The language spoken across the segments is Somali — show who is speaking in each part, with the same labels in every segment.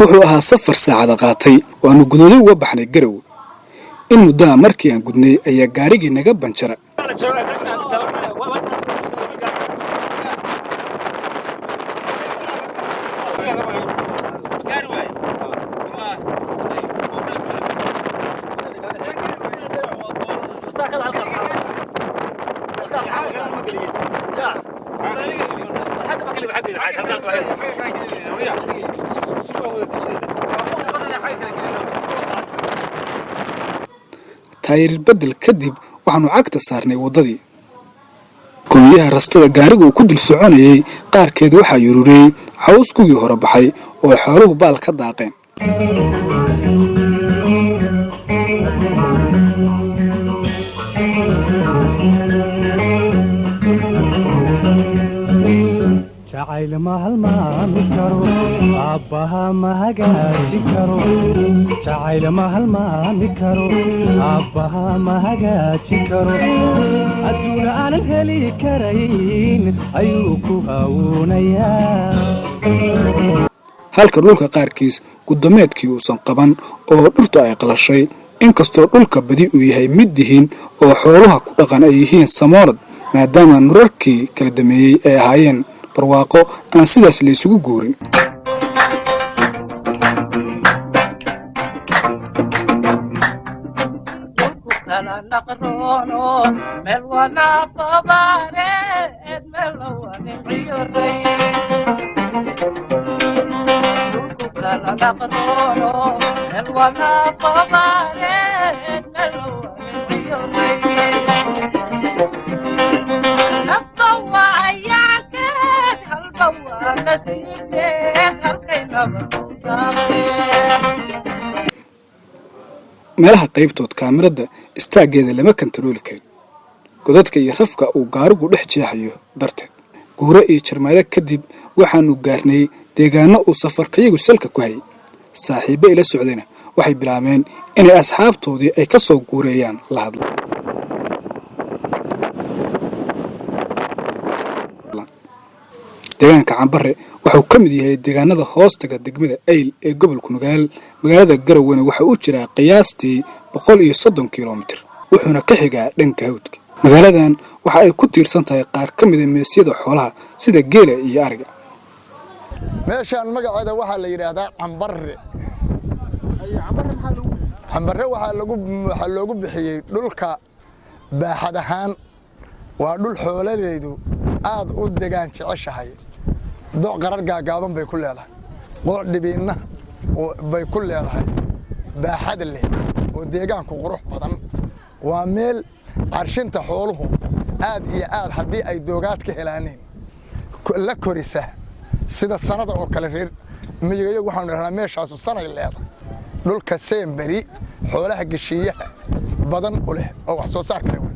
Speaker 1: Wuxuu ahaa safar saacada qaatay oo aanu gudoodi uga baxnay Garowe. In muddaha markii aan gudnay ayaa gaarigii naga banjara. Taayir beddel kadib waxaanu cagta saarnay waddadii. Goonyaha rastada gaariga uu ku dul soconayay qaarkeed waxaa yururiyey caws kugii hore baxay oo xooluhu baal ka daaqeen.
Speaker 2: Jacayl ma halmaami karo, aabbaha ma hagaajin karo. Jacayl ma halmaami karo, aabbaha ma hagaajin karo. Adduun aanan heli karayn ayuu ku hawuunayaa.
Speaker 1: Halka dhulka qaarkiis guddameedkii uusan qaban oo dhirtu ay qalashay, inkastoo dhulka badi uu yahay mid dihin oo xooluha ku dhaqan ay yihiin samoolad, maadaama nurarkii kala dameeyey ay ahaayeen barwaaqo aan sidaas la isugu guurin. Meelaha qaybtood kaamirada istaaggeeda lama kantarooli karin godadka iyo rafka uu gaarigu dhex jeexayo darteed. Guuro iyo jarmaado kadib waxaanu gaarnay deegaano uu safarkayagu salka ku hayay. Saaxiibbo ila socdayna waxay bilaabeen inay asxaabtoodii ay ka soo guureeyaan la hadla. Deegaanka Cambare wuxuu ka mid yahay deegaanada hoostaga degmada Eyl ee gobolka Nugaal. Magaalada Garowana waxa uu jiraa qiyaastii 130 kilomitir, wuxuuna ka xigaa dhanka hawdka. Magaaladan waxa ay ku tiirsan tahay qaar ka mida meesyada xoolaha sida geela iyo ariga.
Speaker 3: Meeshaan magaceeda waxaa la yidhaahdaa Cambare. Cambare waxaa loogu bixiyey dhulka baaxad ahaan waa dhul xooladeedu aad u degaan jeceshahay. Doc qarar gaagaaban bay ku leedahay, qooc dhibiinna bay ku leedahay, baaxad leh oo deegaanku qurux badan. Waa meel carshinta xooluhu aad iyo aad haddii ay doogaad ka helaaneen la korisa sida sanada oo kale. Reer miyigayagu waxaanu dhahnaa meeshaasu sanay leedahay. Dhulka seemberi xoolaha geshiiyaha badan u leh oo wax soo saar kale wey.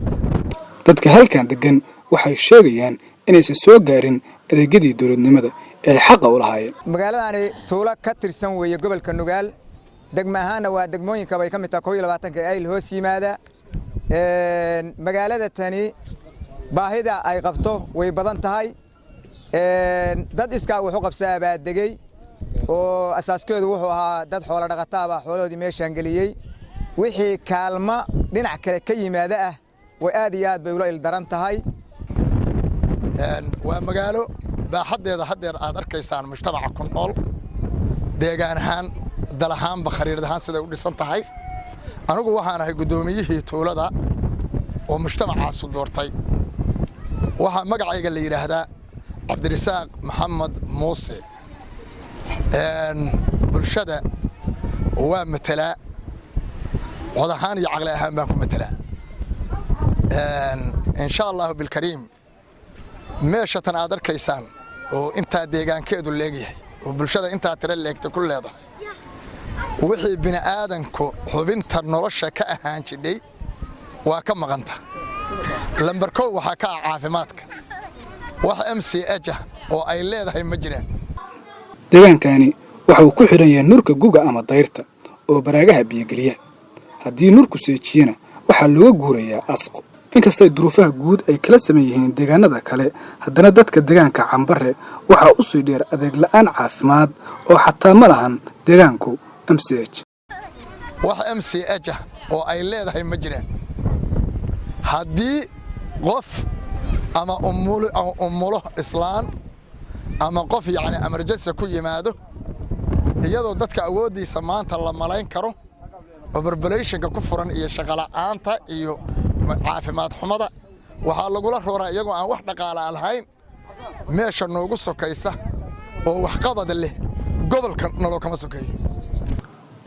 Speaker 1: Dadka halkan degan waxay sheegayaan inaysan soo gaarin adeegyadii dowladnimada ee ay xaqa u lahaayeen.
Speaker 4: Magaaladani tuulo ka tirsan weeye gobolka Nugaal. Degmo ahaanna waa degmooyinka bay ka mid tahay 21-ka Ayl hoos yimaada. Magaalada tani baahida ay qabto way badan tahay. Dad iskaa wuxu qabsaa baa degey oo asaaskeedu wuxuu ahaa dad xoolo dhaqataa baa xoolahoodii meeshaan geliyey. Wixii kaalma dhinac kale ka yimaada ah way aad iyo aad bay ula ildaran tahay.
Speaker 3: Waa magaalo baaxaddeeda haddeer aad arkaysaan mujtamaca ku nool, deegaan ahaan, dal ahaanba, khariirad ahaan siday u dhisan tahay. Anigu waxaan ahay guddoomiyihii tuulada oo mujtamacaasu doortay. Waxaa magacayga la yidhaahdaa Cabdirasaaq Maxamed Muuse. Bulshada waa matelaa, cod ahaan iyo caqli ahaan baan ku matelaa, insha Allahu bilkariim. Meesha tan aad arkaysaan oo intaa deegaankeedu leegyahay oo bulshada intaa tiro leegta ku leedahay, wixii bini'aadanku xubinta nolosha ka ahaan jidhay waa ka maqanta. Lambar 1 waxaa ka ah caafimaadka. Wax MCH ah oo ay leedahay ma jiraan.
Speaker 1: Deegaankani waxa uu ku xidhan yahay nurka guga ama dayrta oo baraagaha biyogeliya. Haddii nurku seejiyana, waxaa looga guurayaa asqo. Inkastay duruufaha guud ay kala saman yihiin deegaanada kale, haddana dadka deegaanka Cambare waxaa u sii dheer adeeg la'aan caafimaad oo xataa ma lahan deegaanku MCH.
Speaker 3: Wax MCH ah oo ay leedahay ma jiraan. Haddii qof ama umulo islaan ama qof, yacni, emergency ku yimaado, iyadoo dadka awooddiisa maanta la malayn karo overpopulationka ku furan iyo shaqola'aanta iyo caafimaad xumada, waxaa lagula rooraa iyagoo aan wax dhaqaalaa lahayn meesha noogu sokaysa oo waxqabad leh. Gobolka naloo kama sokeeyo.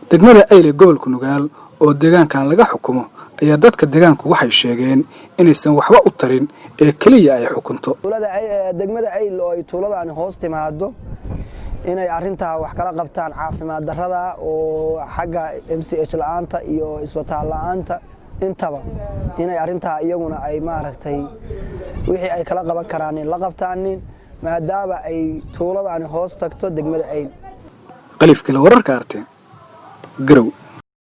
Speaker 1: Degmada Eyl ee gobolka Nugaal oo deegaankan laga xukumo ayaa dadka deegaanku waxay sheegeen inaysan waxba u tarin ee keliya ay xukunto.
Speaker 5: Degmada Ayl oo ay tuuladaani hoos timaado inay arrintaa wax kala qabtaan, caafimaad darrada oo xagga MCH la'aanta iyo isbitaal la'aanta intaba, inay arrintaa iyaguna ay, maaragtay, wixii ay kala qaban karaanin la qabtaanin, maadaama ay tuuladaani hoos tagto degmada Ayl.
Speaker 1: Qalifkale, wararka Arteen, Garow.